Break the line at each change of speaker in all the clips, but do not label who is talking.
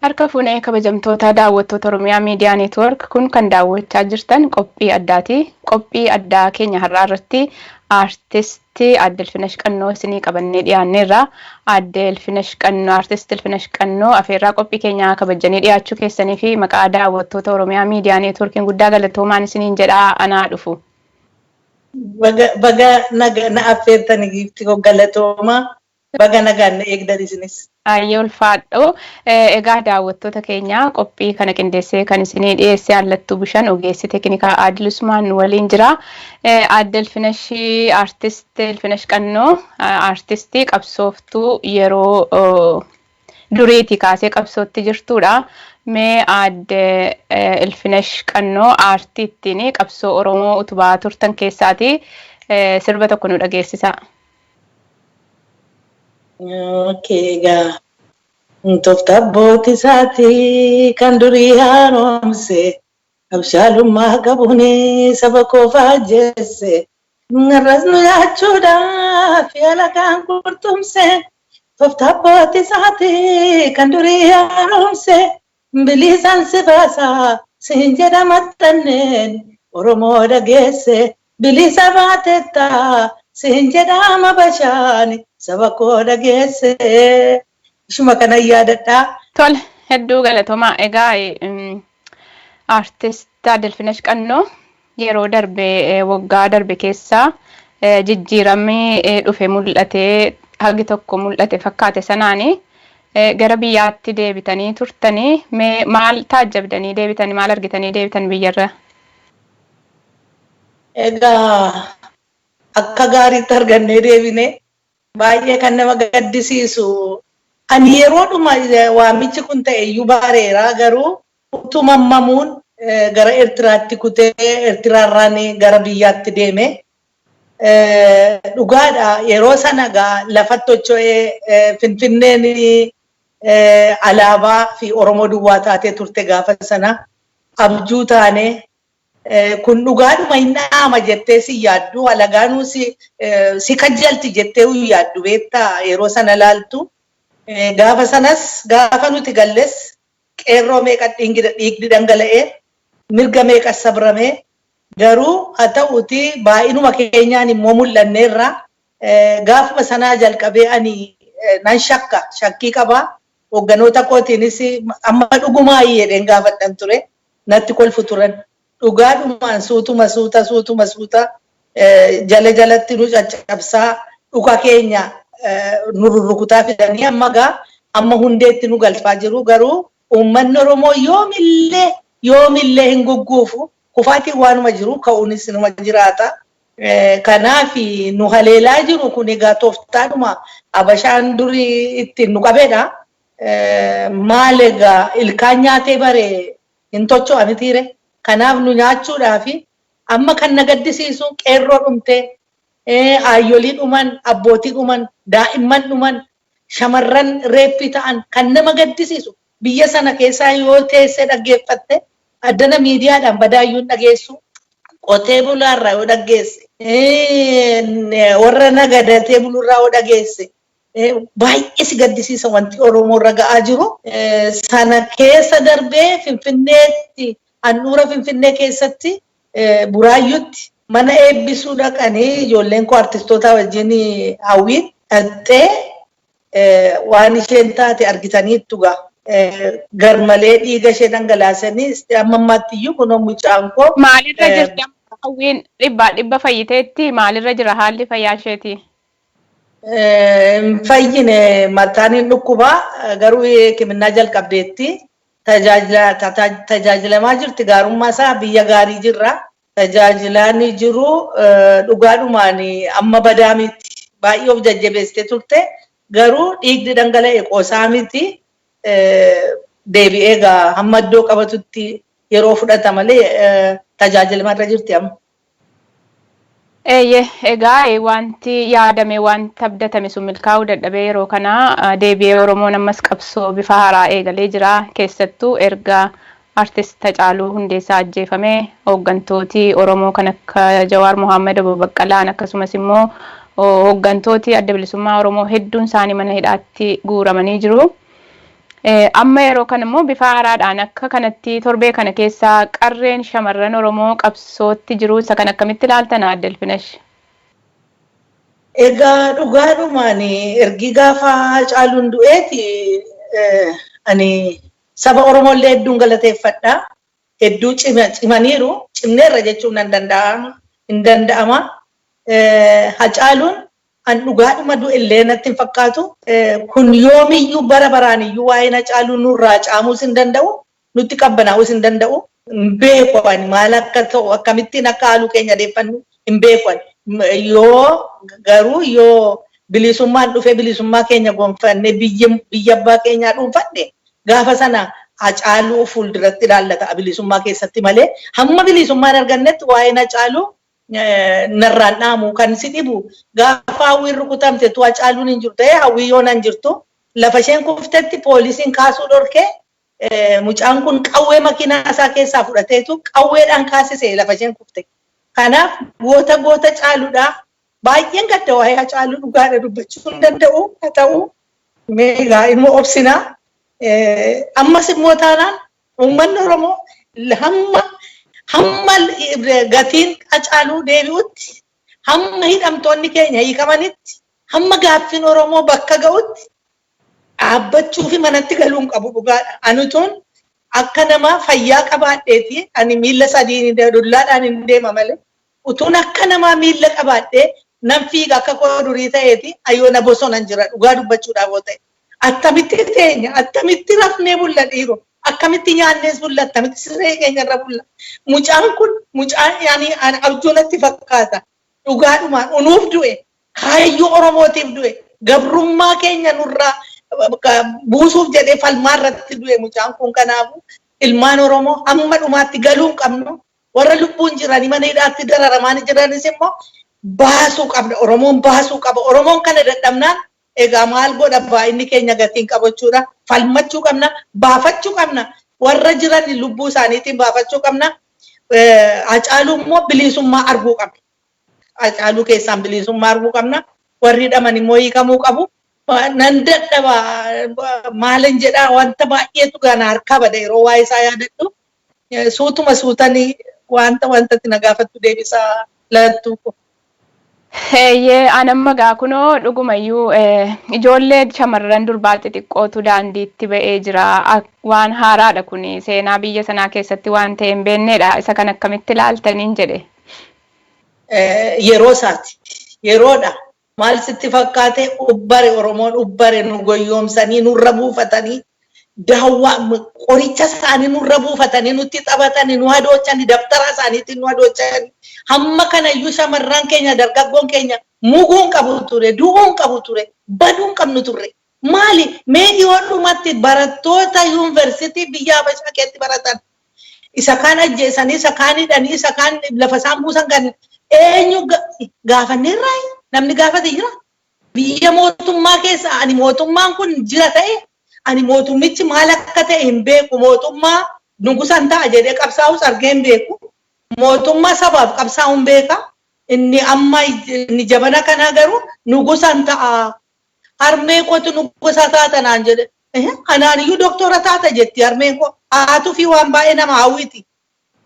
Harka fuunee kabajamtoota daawwattoota Oromiyaa Miidiyaa Neetwoork kun kan daawwachaa jirtan qophii addaati. Qophii addaa keenya har'aa irratti aartisti Aadde Ilfinash Qannoo isinii qabannee dhiyaanneerra. Aadde Ilfinash Qannoo, aartisti Ilfinash Qannoo afeerraa qophii keenyaa kabajanii dhiyaachuu keessanii fi maqaa daawwattoota Oromiyaa Miidiyaa Neetwoorkiin guddaa galatoomaan isiniin jedhaa anaa dhufu.
Baga baga naga na affeertani giifti koo galatoomaa. Baga nagaan na eegdan isinis.
Ayyee ulfaadhu. Egaa daawwattoota keenya qophii kana qindeessee kan isinii dhiyeesse Allattuu Bushan ogeessi teeknikaa Aadil Usmaan nu waliin jira. Aadde Ilfinash Aartist Ilfinash Qannoo aartistii qabsooftuu yeroo duriitii kaasee qabsootti jirtuudha. Mee Aadde Ilfinash Qannoo aartii ittiin qabsoo Oromoo utubaa turtan keessaati sirba tokko nu dhageessisaa.
Okay, egaa tooftaa abbootii isaatii kan durii haaromse abshaalummaa qabuun saba koof ajjeesse har'as nu nyaachuudhaaf alagaan qurxumse tooftaa abbootii isaatii kan durii haaromse bilisaan si baasa siin jedha maxxanneen Oromoo dhageesse bilisa baatetta siin jedhama bashaan saba koo dhageesse. Ishuma kanan yaadadha.
Tole, hedduu galatoomaa. Egaa aartist Aadde Ilfinash Qannoo yeroo darbe waggaa darbe keessa jijjiiramni dhufe mul'atee hagi tokko mul'ate fakkaate sanaani gara biyyaatti deebitanii turtanii mee maal taajjabdanii deebitanii maal argitanii deebitan biyyarra?
Egaa akka gaariitti argannee deebine baay'ee kan nama gaddisiisu ani yeroodhuma waamichi kun ta'e iyyuu bareera garuu utuma mamuun gara Eertiraatti kutee Eertiraarraan gara biyyaatti deeme. Dhugaadha yeroo sana egaa lafatti socho'ee Finfinneen alaabaa fi Oromoo duwwaa taatee turte gaafa sana abjuu taane kun dhugaadhuma hin dhaama jettee si yaaddu alagaanuu si kajalti jettee hin yaaddu beektaa yeroo sana laaltu. Gaafa sanas gaafa nuti galles qeerroo meeqa dhiigni dhangala'ee mirga meeqa sabrame garuu haa ta'uuti baay'inuma keenyaan immoo mul'anneerra. Gaafuma sanaa jalqabee ani nan shakka shakkii qaba. Hoogganoota kootiinis amma dhugumaa jedheen gaafadhan ture. Natti kolfu turan. Dhugaadhumaan suutuma suuta suutuma suuta jala jalatti nu caccabsaa dhuka keenya nu rurrukutaa fidanii amma gaa amma hundeetti nu galfaa jiru garuu uummanni Oromoo yoomillee yoomillee hin gugguufu kufaatiin waanuma jiru ka'uunis numa jiraata. Kanaaf nu haleelaa jiru kun egaa tooftaadhuma Abashaan durii ittiin nu qabedha. Maal egaa ilkaan nyaatee bare hin tocho'a mitiire. Kanaaf nu nyaachuudhaaf amma kan na gaddisiisu qeerroo dhumtee aayyolii dhuman, abbootii dhuman, daa'imman dhuman, shamarran reeppii ta'an kan nama gaddisiisu biyya sana keessaa yoo teessee dhaggeeffatte addana miidiyaadhaan badaayyuu hin dhageessu. Qotee bulaarraa yoo dhaggeesse warra nagadatee bulurraa yoo dhageesse baay'ee si gaddisiisa wanti Oromoo irra ga'aa jiru. Sana keessa darbee Finfinneetti handhuura Finfinnee keessatti Buraayyutti mana eebbisuu dhaqanii ijoolleen koo artistoota wajjin hawwiin dhaqxee waan isheen taate argitaniittu gaa. Garmalee dhiiga ishee dhangalaasanii amma ammaatti iyyuu kunoo mucaan koo.
Maalirra jirti amma hawwiin dhibbaa dhibba fayyiteetti maalirra jira haalli fayyaa isheetii?
Hin fayyine mataan hin dhukkuba garuu hikiminnaa jalqabdeetti. Tajaajilamaa jirti gaarummaa isaa biyya gaarii jirra. Tajaajilaan jiru dhugaadhumaan amma badaa miti. Baay'ee of jajjabeessitee turte garuu dhiigni dhangala'e qoosaa miti. Deebi'ee egaa hamma iddoo qabatutti yeroo fudhata malee tajaajilamarra jirti amma.
Eeyyee, egaa wanti yaadame wanti abdatame sun milkaa'uu dadhabee yeroo kana deebi'ee Oromoon ammas qabsoo bifa haaraa eegalee jira. Keessattuu erga Artist Hacaaluu Hundeessaa ajjeefame hooggantooti Oromoo kan akka Jawaar Mohaammed, Obbo Baqqalaan akkasumas immoo hooggantooti Adda Bilisummaa Oromoo hedduun isaanii mana hidhaatti guuramanii jiru. Amma yeroo kana immoo bifa haaraadhaan akka kanatti torbee kana keessa qarreen shamarran Oromoo qabsootti jiru. Isa kan akkamitti ilaaltan, Aadde Ilfinash?
Egaa dhugaadhumaan ergi gaafa Hacaaluun du'eeti ani saba Oromollee hedduun galateeffadha. Hedduu cimaniiru. Cimneerra jechuun nan danda'a. Hin danda'ama. Hacaaluun an dhugaadhuma du'e illee natti hin fakkaatu. Kun yoomiyyuu bara baraan iyyuu waa'een Hacaaluu nurraa caamuus hin danda'u. Nutti qabbanaa'uus hin danda'u. Hin beeku ani maal akka ta'u, akkamittiin akka haaluu keenya deeffannu hin beeku ani. Yoo garuu yoo bilisummaan dhufee bilisummaa keenya gonfannee biyya abbaa keenyaa dhuunfanne, gaafa sana Hacaaluu fuulduratti ilaallata bilisummaa keessatti malee, hamma bilisummaan argannetti waa'een Hacaaluu narraan dhaamu. Kan si dhibu, gaafa Hawwiin rukutamte tu Hacaaluun hin jiru ta'ee, Hawwii yoona hin jirtu, lafa isheen kuftetti poolisiin kaasuu dhorkee, mucaan kun qawwee makiinaa isaa keessaa fudhateetu qawweedhaan kaasise lafa isheen kufte. Kanaaf goota goota caaludha. Baay'een gadda waa'ee Hacaaluu, dhugaadha dubbachuu hin danda'u. Haa ta'u, mee egaa immoo obsinaa. Ammas immoo taanaan uummanni Oromoo hamma gatiin Hacaaluu deebi'utti, hamma hidhamtoonni keenya hiikamanitti, hamma gaaffiin Oromoo bakka ga'utti dhaabbachuu fi manatti galuu hin qabu, dhugaadha. Ani tuun akka nama fayyaa qabaadheeti, ani miilla sadiin dullaadhaan hin deema malee, utuun akka namaa miilla qabaadhee nan fiiga akka koo durii ta'eeti, ayyoona bosonan jira dhugaa dubbachuudhaaf yoo ta'e. Attamitti teenya? Attamitti rafnee bulla dhiiroo? Akkamitti nyaannees bulla? Attamitti siree keenyarra bulla? Mucaan kun mucaan yani abjuu natti fakkaata. Dhugaadhumaan unuuf du'e, kaayyoo Oromootiif du'e, gabrummaa keenya nurraa buusuuf jedhee falmaa irratti du'e mucaan kun. Kanaafu ilmaan Oromoo hamma dhumaatti galuu hin qabnu. Warra lubbuun jiranii mana hidhaatti dararamaa jiranis immoo baasuu qabna. Oromoon baasuu qaba. Oromoon kana dadhabnaan egaa maal godha? Baay'inni keenya gatiin qabachuudha. Falmachuu qabna. Baafachuu qabna. Warra jiran lubbuu isaaniitiin baafachuu qabna. Hacaaluu immoo bilisummaa arguu qabna. Hacaaluu keessaan bilisummaa arguu qabna. Warri hidhaman immoo hiikamuu qabu. Nan dadhaba, maalin jedhaa, wanta baay'eetu gana harkaa bada yeroo waa'ee isaa yaadadhu. Suutuma suutanii wanta wantatti na gaafattu deebisaa, Lattuu ko.
Eeyyee, an amma gaa kunoo dhugumayyuu ijoollee shamarran durbaa xixiqqootu daandiitti ba'ee jira. Waan haaraadha kun, seenaa biyya sanaa keessatti waan ta'e hin beeknedha. Isa kan akkamitti ilaaltaniin jedhe.
Yeroo isaati. Yeroodha. Maal sitti fakkaate? Ubbare Oromoon ubbare, nu goyyoomsanii nurra buufatanii, daawwaa qoricha isaanii nurra buufatanii, nutti taphatanii, nu hadochanii, dabtara isaaniitiin nu hadochanii. Hamma kanayyuu shamarran keenya, dargaggoon keenya muguun qabu ture, du'uun qabu ture, baduun qabnu turre. Maali, mee dhiyoodhumatti barattoota yuunivarsiitii biyya Habashaa keessatti baratan isa kaan ajjeesanii, isa kaan hidhanii, isa kaan lafa isaan buusan kan eenyu gaafanneerraa? Namni gaafate jira? Biyya mootummaa keessa, ani mootummaan kun jira ta'e, ani mootummichi maal akka ta'e hin beeku. Mootummaa nugusan ta'a jedhee qabsaa'us argee hin beeku. Mootummaa sabaaf qabsaa'uun beeka. Inni amma inni jabana kanaa garuu nugusan ta'a, harmee kootu nugusa taata naan jedhe. Anaan iyyuu doktora taata jetti harmeen koo. Haatuu fi waan baay'ee nama hawwiti.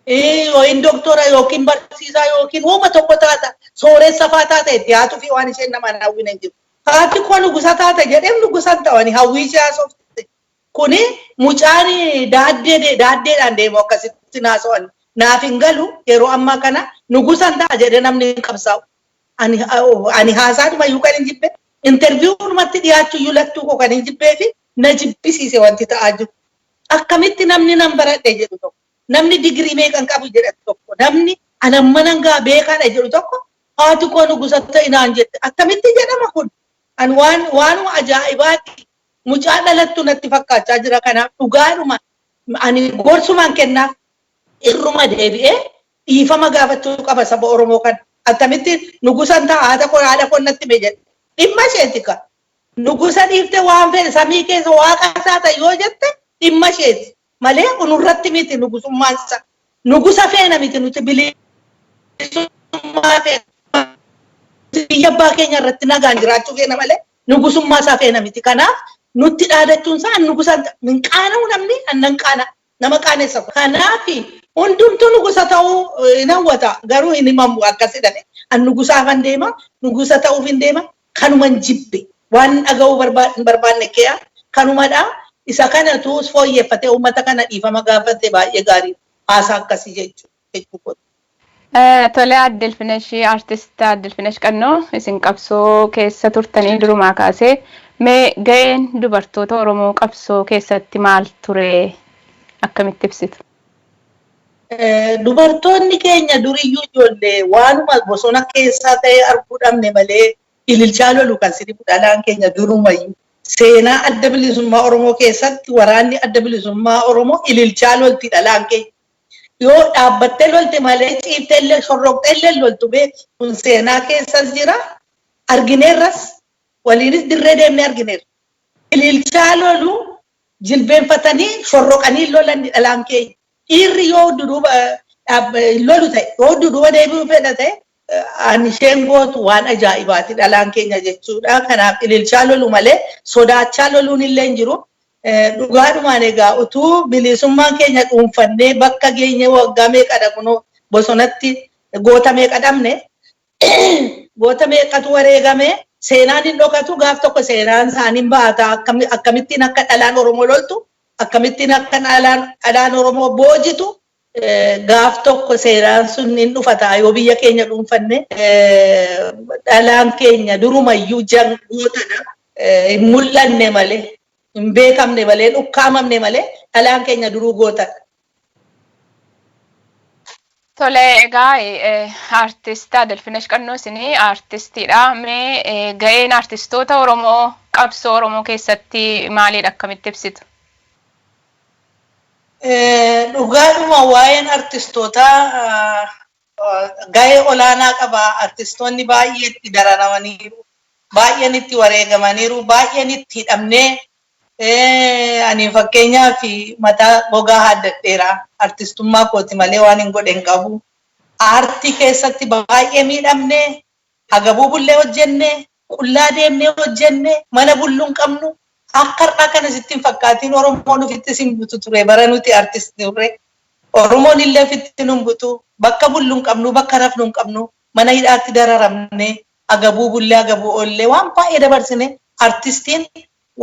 Yookiin doktora yookiin barsiisaa yookiin uuma tokko taata, sooressa faa taata itti haatuu fi waan isheen nama hawwine hin jiru. Haati koo nugusa taata jedheef nugusan ta'ani hawwii ishee haasofte. Kuni mucaan daaddee daaddeedhaan deemu akkasitti naasa'an naaf hin galu. Yeroo ammaa kana nugusan ta'a jedhee namni hin qabsaa'u. Ani haasaadhuma iyyuu kan hin jibbe, interviewdhumatti dhiyaachuu iyyuu, Lattuu koo, kan hin jibbee fi na jibbisiise wanti ta'aa jiru. Akkamitti namni nan baradhe jedhu tokko, namni digirii meeqan qabu jedhan tokko, namni anamma nan gaa beekaadha jedhu tokko, haati koo nugusa ta'e naan jette akkamitti jedhama kun? An waan waanuma ajaa'ibaati. Mucaa dhalattu natti fakkaachaa jira. Kanaaf dhugaadhuma ani gorsumaan kennaaf, irruma deebi'ee dhiifama gaafachuu qaba saba Oromoo kana. Attamitti nugusan ta'a haadha koo, haadha koo natti hime jedhe? Dhimma isheeti ka. Nugusa dhiifte waan fedhe samii keessa waaqa taata yoo jette dhimma isheeti. Malee nurratti miti nugusummaan isaa. Nugusa feena miti, nuti bilisummaa feena. Biyya abbaa keenya irratti nagaan jiraachuu feena malee nugusummaa isaa feena miti. Kanaaf Nutti dhaadachuun isaa an nugusa hin qaana'u namni annan qaana nama qaanessa. Kanaaf hundumtuu nugusa ta'uu hin hawwata garuu hin himamu akkas jedhame. An nugusaafan deema nugusa ta'uuf hin deema kanuman jibbe waan dhaga'uu hin barbaanne kee'a kanumadha. Isa kanatu fooyyeffatee uummata kana dhiifama gaafate baay'ee gaarii haasaa akkasii jechuudha.
Tole Aadde Ilfinesh, Artist Aadde Ilfinesh Qannoo isin qabsoo keessa turtanii durumaa kaasee mee ga'een dubartoota Oromoo qabsoo keessatti maal ture akkamitti ibsitu?
Dubartoonni keenya duriyyuu ijoollee waanuma bosona keessaa ta'ee arguu dhabne malee ililchaa lolu kan sirrii dhalaan keenya durumayyuu. Seenaa adda bilisummaa Oromoo keessatti waraanni adda bilisummaa Oromoo ililchaa lolti dhalaan keenya. Yoo dhaabbattee lolte malee ciiftee illee shorroqxee illee loltu beeki. Kun seenaa keessas jira. Argineerras waliinis dirree deemnee argineerra. Ililchaa lolu jilbeenfatanii shorroqanii lolan dhalaan keenya. Dhiirri yoo duduuba lolu ta'e yoo duduuba deebi'uu fedha ta'e ani isheen gootu waan ajaa'ibaati dhalaan keenya jechuudha. Kanaaf ililchaa lolu malee sodaachaa loluun illee hin jiru. Dhugaadhumaan egaa utuu bilisummaan keenya dhuunfannee bakka geenye waggaa meeqadha kunoo bosonatti goota meeqa dhabne goota meeqatu wareegame seenaan hin dhokatu gaaf tokko seenaan isaanii baata akkamittiin akka dhalaan Oromoo loltu akkamittiin akka dhalaan Oromoo boojitu gaaf tokko seenaan sun hin dhufata yoo biyya keenya dhuunfanne dhalaan keenya durumayyuu gootadha hin mul'anne malee hin beekamne malee dhukkaamamne malee dhalaan keenya duruu gootadha.
Tole egaa aartist Aadde Ilfinesh Qannoo isinii aartistiidha. Mee ga'een aartistoota Oromoo qabsoo Oromoo keessatti maalidha akkamitti ibsitu?
Dhugaadhuma waa'een aartistootaa ga'ee olaanaa qaba. Aartistoonni baay'ee itti dararamaniiru. Baay'een itti wareegamaniiru. Baay'een itti hidhamnee ani fakkeenyaaf mataa gogaa haaddadheera. Artistummaa kooti malee waan hin godhe hin qabu. Aartii keessatti baay'ee miidhamnee hagabuu bullee hojjenne, qullaa deemnee hojjenne, mana bulluu hin qabnu. Akka har'aa kana sitti hin fakkaatiin Oromoon ofitti sin butu ture bara nuti artistii turre. Oromoon illee ofitti nun butu. Bakka bullu hin qabnu, bakka rafnu hin qabnu. Mana hidhaatti dararamne, agabuu bullee agabuu oollee waan baay'ee dabarsine artistiin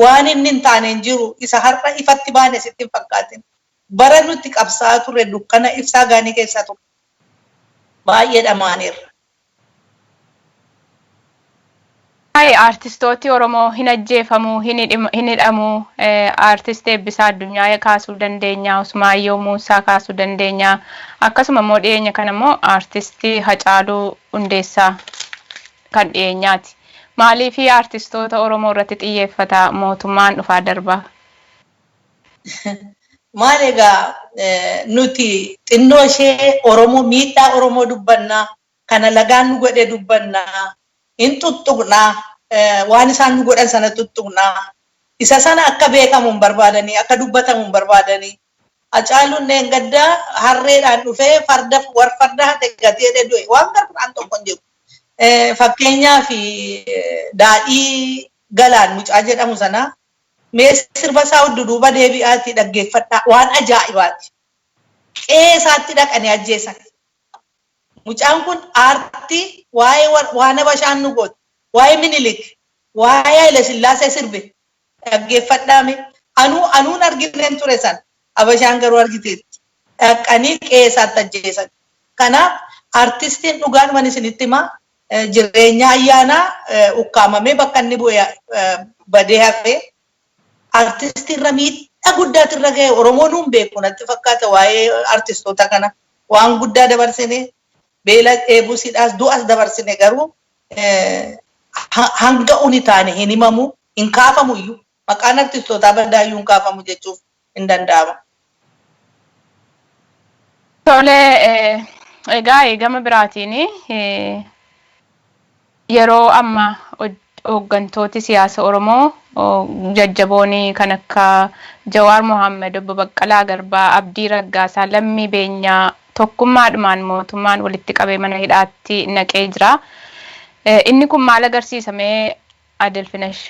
waan inni hin taane hin jiru isa har'a ifatti baane sitti hin fakkaatin. Bara nuti qabsaa'aa turre dukkana ibsaa gaanii keessaa ture. Baay'ee dhamaaneerra.
Aartistooti Oromoo hin ajjeefamu, hin hidhamu, aartist Eebbisaa Addunyaa kaasuu dandeenya, Usmaayyoo Muusaa kaasuu dandeenya. Akkasuma immoo dhiyeenya kana immoo aartistii Hacaaluu Hundeessaa kan dhiyeenyaati. Maaliif aartistoota Oromoo irratti xiyyeeffata mootummaan dhufaa darbaa?
Maal egaa nuti xinnoo ishee Oromoo miidhaa Oromoo dubbannaa kana lagaan nu godhe dubbannaa hin tuttuqnaa waan isaan nu godhan sana tuttuqnaa isa sana akka beekamu hin barbaadanii akka dubbatamu hin barbaadanii. Hacaaluun dheengaddaa harreedhaan dhufee farda war farda hate gatee du'e waan garaan tokko hin jiru. Fakkeenyaaf daadhii galaan mucaa jedhamu sana mee sirba isaa duduuba deebi'aatii dhaggeeffadhaa waan ajaa'ibaati. Qe'ee isaatti dhaqanii ajjeesan. Mucaan kun aartii waa'ee waan Habashaan nu goote, waa'ee Minilik, waa'ee Haile Sillaasee sirbe dhaggeeffadhaame. Anuu anuun argineen ture sana. Habashaan garuu argiteetti. Dhaqanii qe'ee isaatti ajjeesan. Kanaaf aartistiin dhugaadhuman isinitti himaa jireenya ayyaanaa ukkaamamee bakka inni bu'e badee hafee aartistii irra miidhaa guddaatu irra ga'e Oromoon hin beeku natti fakkaata waa'ee aartistoota kana waan guddaa dabarsine beela dheebuusidhaas du'as dabarsine garuu hanga uni taane hin himamu hin kaafamu iyyuu maqaan aartistootaa badaa iyyuu hin kaafamu jechuuf hin danda'ama.
Tole egaa gama biraatiin yeroo amma hooggantooti siyaasa Oromoo jajjaboon kan akka Jawaar Mohaammed, Obbo Baqqalaa Garbaa, Abdii Raggaasaa, Lammii Beenyaa tokkummaadhumaan mootummaan walitti qabee mana hidhaatti naqee jira. Inni kun maal agarsiisa mee Aadde Ilfinesh?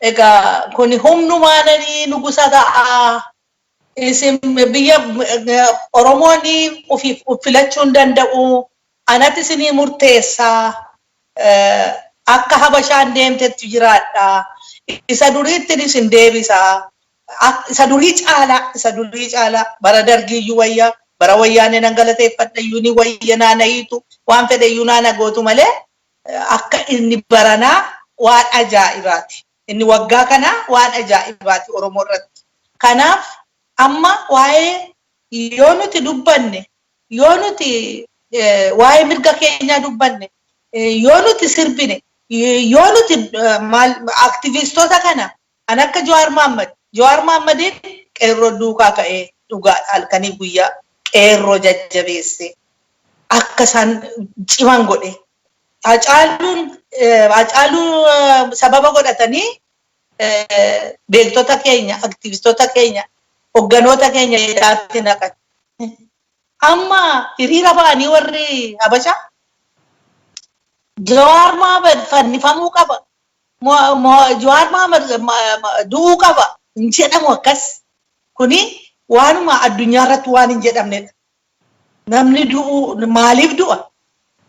Egaa kuni humnumaananii nugusa ta'a. Isin biyya Oromoon ofiif of filachuu hin danda'u. Anatti isinii murteessaa. Akka Habashaan deemtetti jiraadha. Isa duriitti isin deebisaa. Isa durii caalaa, isa durii caalaa bara Dargiiyyuu wayyaa, bara Wayyaanee nan galateeffadha iyyuu ni wayya, naana hiitu, waan fedhe iyyuu naana gootu malee akka inni baranaa waan ajaa'ibaati. Inni waggaa kanaa waan ajaa'ibaati Oromoo irratti. Kanaaf amma waa'ee yoo nuti dubbanne, yoo nuti waa'ee mirga keenyaa dubbanne, yoo nuti sirbine, yoo nuti maal aktivistoota kana kan akka Jawaar Mahaammad, Jawaar Mahaammadiin qeerroo duukaa ka'ee dhugaa halkanii guyyaa qeerroo jajjabeessee akka isaan ciman godhe. Hacaaluun Hacaaluu sababa godhatanii beektota keenya, aktivistoota keenya, hogganoota keenya hidhaatti naqan. Amma hiriira ba'anii warri Habashaa Jawaar Mahaammad fannifamuu qaba. Jawaar Mahaammad du'uu qaba hin jedhamu akkas. Kuni waanuma addunyaa irratti waan hin jedhamnedha. Namni du'uu maaliif du'a?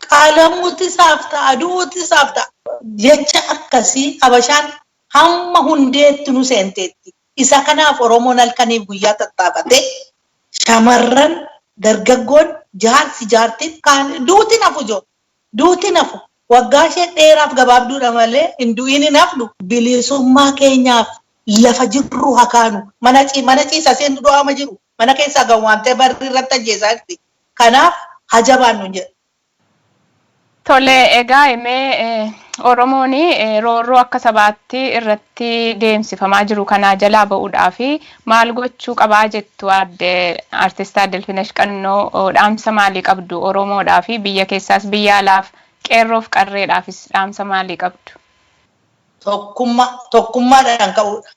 Qalamuutti isaaf ta'a, du'uutti isaaf ta'a. Jecha akkasii Habashaan hamma hundeetti nu seenteetti. Isa kanaaf Oromoon halkaniif guyyaa tattaafatee, shamarran, dargaggoon, jaarsi, jaartiin kaan duuti hin hafu ijoo. Duuti hin hafu. Waggaa ishee dheeraaf gabaabduudha malee hin du'iin hin hafnu. Bilisummaa keenyaaf lafa jirru haa kaanu. Mana mana ciisa isheen du'aama jiru. Mana keessaa gawwaamtee barri irratti ajjeesaa jirti. Kanaaf haa jabaannu jedha.
Tole, egaa mee Oromoon roorroo akka sabaatti irratti deemsifamaa jiru kanaa jalaa ba'uudhaaf maal gochuu qabaa jettu, aadde Artist Aadde Ilfinesh Qannoo? Dhaamsa maalii qabdu Oromoodhaa fi biyya keessaas biyya alaaf, qeerroof qarreedhaafis dhaamsa maalii qabdu?
Tokkummaa, tokkummaadhaan ka'uudha.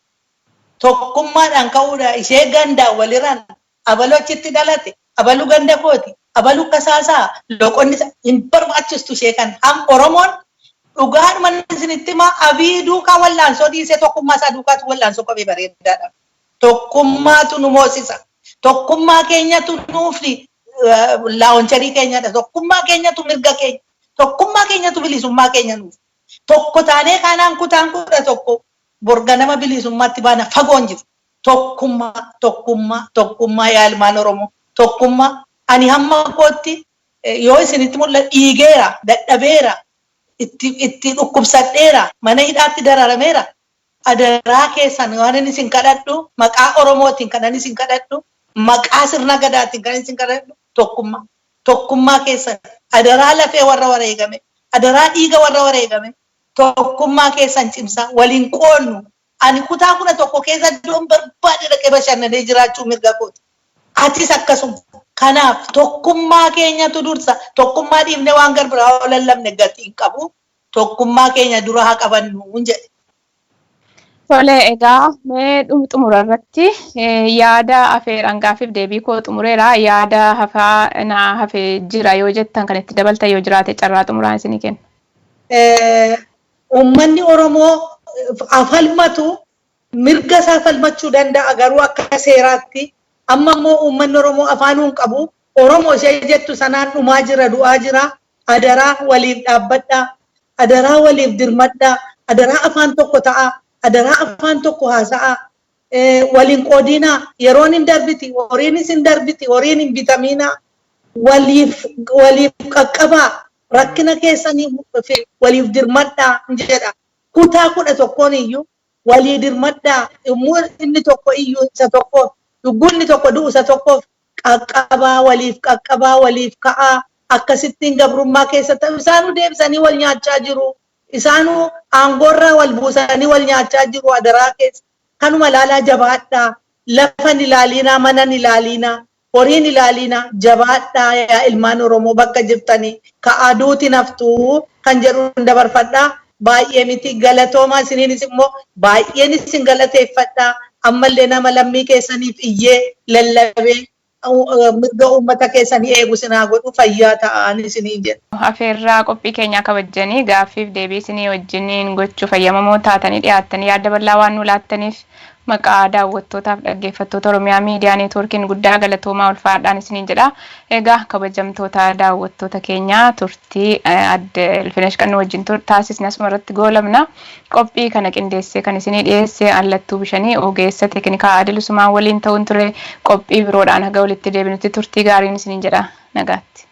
Tokkummaadhaan ka'uudha. Ishee gandaan walirraan abalu achitti dhalate, abalu ganda kooti, abalu kasaasaa, loqonni isa hin barbaachistu ishee kan ham Oromoon dhugaadhuma isinitti himaa, Abii duukaa wallaansoo dhiisee tokkummaa isaa duukaatu wallaansoo qabee bareedaadha. Tokkummaatu nu moosisa. Tokkummaa keenyatu nuuf laawoncharii keenyadha. Tokkummaa keenyatu mirga keenya. Tokkummaa keenyatu bilisummaa keenya nuuf. Tokko taanee kaanaan kutaan 11 borganama bilisummaatti baana, fagoon jiru. Tokkummaa, tokkummaa, tokkummaa, yaa ilmaan Oromoo. Tokkummaa. Ani hamma kootti yoo isinitti mul'atu dhiigeera, dadhabeera, itti itti dhukkubsadheera, mana hidhaatti dararameera. Adaraa keessan, waan inni isin kadhadhu, maqaa Oromootiin kan inni isin kadhadhu, maqaa sirna Gadaatiin kan inni isin kadhadhu, tokkummaa. Tokkummaa keessan adaraa, lafee warra wareegame, adaraa dhiiga warra wareegame, tokkummaa keessan cimsaa, waliin qoonnu. Ani kutaa 11 keessa iddoon barbaade dhaqee bashannanee jiraachuu mirga kooti. Atis akkasuma. Kanaaf tokkummaa keenyatu dursa. Tokkummaa dhiifnee waan gar biraa yoo lallabne gatii hin qabu. Tokkummaa keenya dura haa qabannu jedhe.
Tole, egaa mee xumura irratti yaada afeeraan gaaffiif deebii koo xumureera. Yaada hafaa naa hafe jira yoo jettan, kan itti dabaltan yoo jiraate, carraa xumuraan isinii kenna.
Uummanni Oromoo falmatu mirga isaa falmachuu danda'a, garuu akka seeraatti. Amma immoo uummanni Oromoo afaanuu hin qabu. Oromoo ishee jettu sanaan dhumaa jira, du'aa jira. Adaraa waliif dhaabbadhaa. Adaraa waliif dirmadhaa. Adaraa afaan tokko ta'a. Adaraa afaan tokko haasa'a. Waliin qoodinaa. Yeroon hin darbiti. Horiinis hin darbiti. Horiin hin bitamiinaa. Waliif waliif qaqqabaa. Rakkina keessanii waliif dirmadhaa jedha. Kutaa 11n iyyuu walii dirmadhaa. Yommuu inni tokko iyyuu isa tokkoof, yogguu inni tokko du'u isa tokkoof qaqqabaa, waliif qaqqabaa, waliif ka'aa. Akkasittiin gabrummaa keessa ta'u isaanuu deebisanii wal nyaachaa jiru. Isaanuu aangoorraa wal buusanii wal nyaachaa jiru adaraa keessa. Kanuma ilaalaa jabaadhaa. Lafa hin ilaaliinaa, mana hin ilaaliinaa, horiin ilaaliinaa, jabaadhaa yaa ilmaan Oromoo bakka jirtanii ka'aa, duuti naftuu kan jedhu dabarfadhaa. Baay'ee miti, galatoomaa. Isiniinis immoo baay'een isin galateeffadhaa. Ammallee nama lammii keessaniif iyyee lallabee Mirga uummata keessanii eegu sinaa godhu, fayyaa ta'an isiniin jedha.
Afeerraa qophii keenyaa kabajjanii gaaffiif deebii isinii wajjiniin gochuu fayyamamoo taatanii dhiyaattanii yaada bal'aa waan nu laattaniif maqaa daawwattootaaf dhaggeeffattoota Oromiyaa Miidiyaa Neetwoorkiin guddaa galatoomaa, ulfaadhaan isiniin jedha. Egaa kabajamtoota daawwattoota keenyaa, turtii adde Ilfinesh Qannoo wajjin taasisne asuma irratti goolabna. Qophii kana qindeessee kan isinii dhiyeesse Allattuu Bishanii ogeessa teeknikaa Adil Usumaan waliin ta'uun ture. Qophii biroodhaan haga walitti deebinutti turtii gaariin isiniin jedha. Nagaatti.